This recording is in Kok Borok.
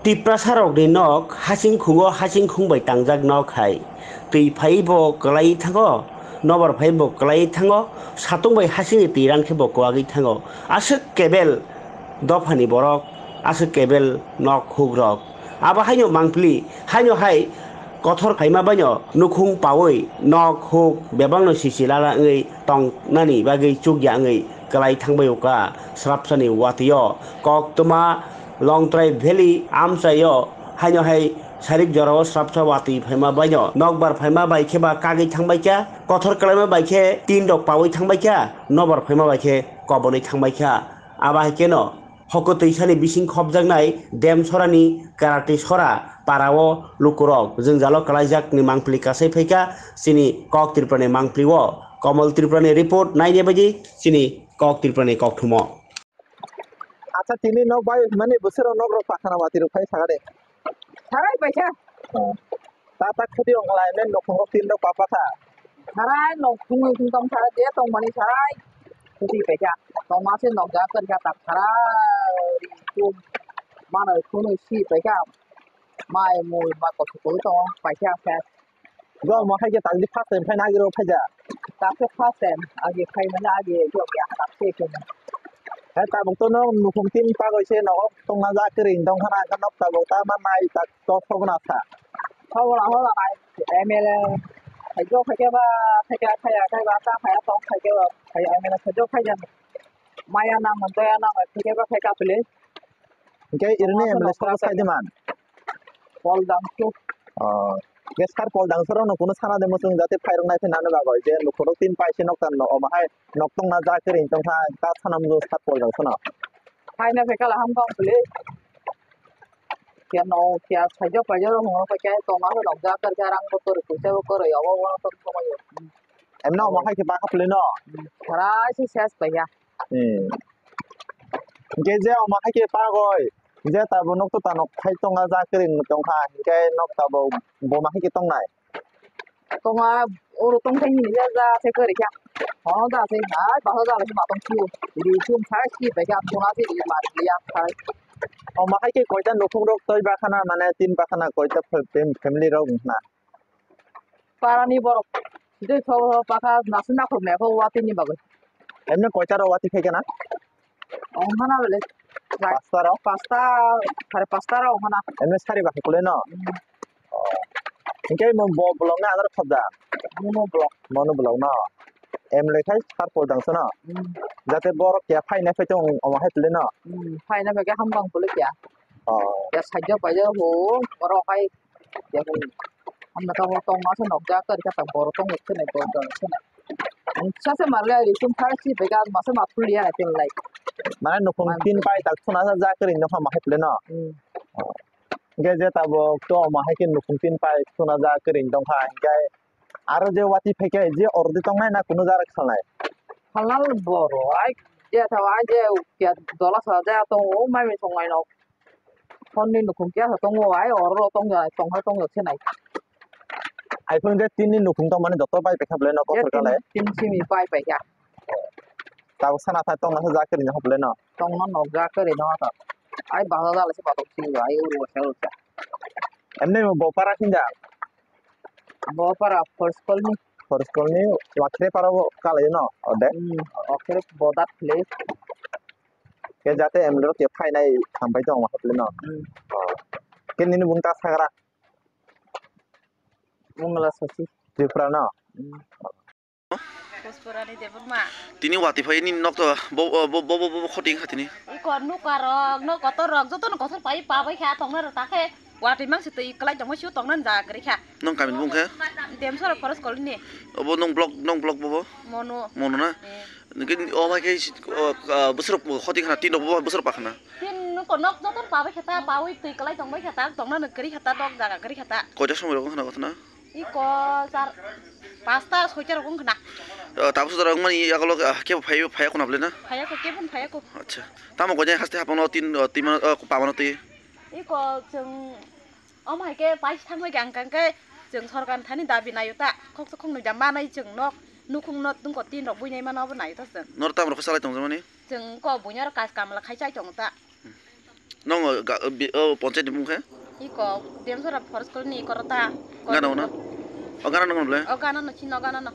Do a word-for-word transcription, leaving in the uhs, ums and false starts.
Tiprasa rokni nok hasing khungo, hasing khung bai tangjak nok hai. Twi phai bo kwlai thango, nobar phai bo kwlai thango, satung bai hasing ni twi ran khe bo kwagwi thango. Aswk kebel dophani borok, aswk kebel nok huk rok. Abo haino mangpili, haino hai kothor khaima baino nukhung pawi nok huk bebakno sisi lala wngwi tongnani bagwi chukya wngwi kwlai thangbai o ka srapsani watio koktwma Longtrai Valley amchaio haino hai sarik jorao srapsa watwi phaima baino nokbar phaima bai khe ba kagwi thangbai kha, kothor kwlaima bai khe tin rok pawi thangbai kha, nobar phaima bai khe kobonwi thangbai kha. Abo hai kheno Hokotwi sani bising khopjaknai Demsorani Karate Sora parao lukurok jwngjalo kwlaijakni mangpili kasai phaikha chini Kok Tripurani mangpilio. Komol Tripurani report, naina bagwi chini Kok Tripurani kokthumo. Acha, tini nok bai mani bwswrok nok rok pakhana watwi rok phai sakha de. Sarai paikha. Ta ta khudi ong lai men nokhungo tin rok papa kha. Sarai nokhungo tin tong sarai je tong mani sarai. Khudi paikha. Tong ma se nok ja kar kha tak sarai. Kum. Mano khunu si paikha. Mai mui ma ko su ko tong paikha kha. Go mo hai ke tak di first time phai na agiro phai ja. Ta se first time agi phai mani agi go ya tak se ke. Hai tabuk to no nukhung tin pagoi se nogo tongna ja kering tong khana ka nok tabuk ta ma nai tak. To sogna sa. Sogna hola ai M L A. Khajo khajo ba khaja khaya khai ba ta khaya tong khajo. Khai M L A khajo khaja. Maya nang doya nang khajo ba khaja pele. Hingke irini M L A sabo sai de man. Pol dangsu. Oh. Ge sar pol dangsu rok no kuno sana de muchung jate phairok nai phi nani bagoi je nukhung rok tin pai se nok tan no omo hai nok tong na ja kering tong kha ta sana muchung sar pol dangsu no. Hai na phe kala ham kong pele. Kya no, kya sajo pajo rok hwnwi khe tongma khe nokjak kar khe rang bo kwrwi, puisa bo kwrwi, obo bo tor somai o. Em no, omo hai khe bakha phle no? Sarai se ses paikha. Hmm. Hingke je omo hai khe pagoi, je tabuk nok to ta nok khai tonga ja kwrwi tongkha, hingke nok tabuk bo ma hai khe tongnai? Tongma oro tongthai hini ya ja se kwrwi kha. Hono da se hai ba hoda se ma tong chu. Ri chum sai si bai kha tongna se ri ma ri ya sai. Omo hai khe koita nukhung rok tei bakhana mane tin bakhana koita fam-, family rok wngkha na? Parani borok. Dei so so pakha nasu nakhuk me kho watwi ni bagwi. Emne koita rok watwi phai khe na? Ong hana bele. Pasta rok? Pasta, sare pasta rok ong hana. Emne sari bakhe kulai no? Hmm. Oh. Hingke mo bo blog na adar khobda? Mono blog. Mono blog no? Em le khai sar pol dang sono? Hmm. Jate borok ya phai na phai tong omo hai pele no? Hmm. Phai na phai ke ham bang pele kya? Oh. Ya sajjo pajo ho, borok hai ya ho. Hamna tamo tong masa nok ja kar kata borok tong se nai borok tong se nai. Sa se marle ri tum phai si bega masa ma phul ya tin lai. Mane nukhung tin pai tak suna sa ja kar no ha ma hai pele no? Hmm. Oh. Hingke je tabuk to omo hai khe nukhung tin pai suna ja kwrwi tong kha, hingke aro je watwi phai khe je oro de tongnai na kunu jara khalnai? Halal boro ai je thaw ai je kya dola sa ja tong o mai mai songnai no. Honni nukhung kya sa tong o ai oro tong ja tong ha tong se nai. Ai phone je tin ni nukhung tong mani joto pai paikha bole no kothor kale. Tin simi pai paikha. Tabuk sana thai tongna sa ja kwrwi no bole no. Tongna nok ja kwrwi no ta. Ai basa jala se batok si ai uru se uru se. Emne mo bo para sinja. Bo para first call ni. First call ni wakre para bo kalai no ode. Hmm, okre bodat le. Ke jate emne ke phainai hambai tong ma le no. Hmm. Ke nini bung ta sagra. Mungla sasi. Tripura no. Hmm. Puspurani Debbarma. Tini watwi phai nini nok to bo, bo, bo, bo, bo, bo khoti wngkha tini. Iko nukarok, nok kotorrok, jotono kotor pai pa bai kha tongna rw ta khe watwi mangsi twi kwlai tongma sio tongna jaga kwrwi kha. Nong kamini bung khe? Demsora Forest Colony. Obo nong block, nong block bo bo? Mono. Mono na? Eh. Nokhe o bai khe, o, ah, bwswrok khoti khna, tin rok bo bwswrok pa khna. Tin nuko nok jotono pa bai kha ta, pawi twi kwlai tong bai kha ta, tongna nw kwrwi kha ta, dok jaga kwrwi kha ta. Koita somoi rok wngkha na kothna? Iko char, pasta, soita rok wngkha na. O, tabuk sodara wngmani yagulo, ah, kebo phai, phaiya khuna bwle na? Phaiya kho, kebo phaiya kho. Acha. Tamo koita haste hapang no tin, o, tin mano, o, pa mano twi? Iko chwng, omo hai khe paisa thangbai khe ang kang khe chwng sorkar thani dabi naio ta. Khoksa khoknwi da manai chwng nok, nukhung no tungko tin rok buinai mano obo naio ta chwng. Nor tamo rok salai tong jani? Chwng ko buino aro kaj kamla khai chai tongo ta. Nongo ga-, bi-, o ponchayat ni mung khe? Iko, Demsora Forest Colony, Korota. Gana ono? O gana nongo ble? O gana no, chino gana no.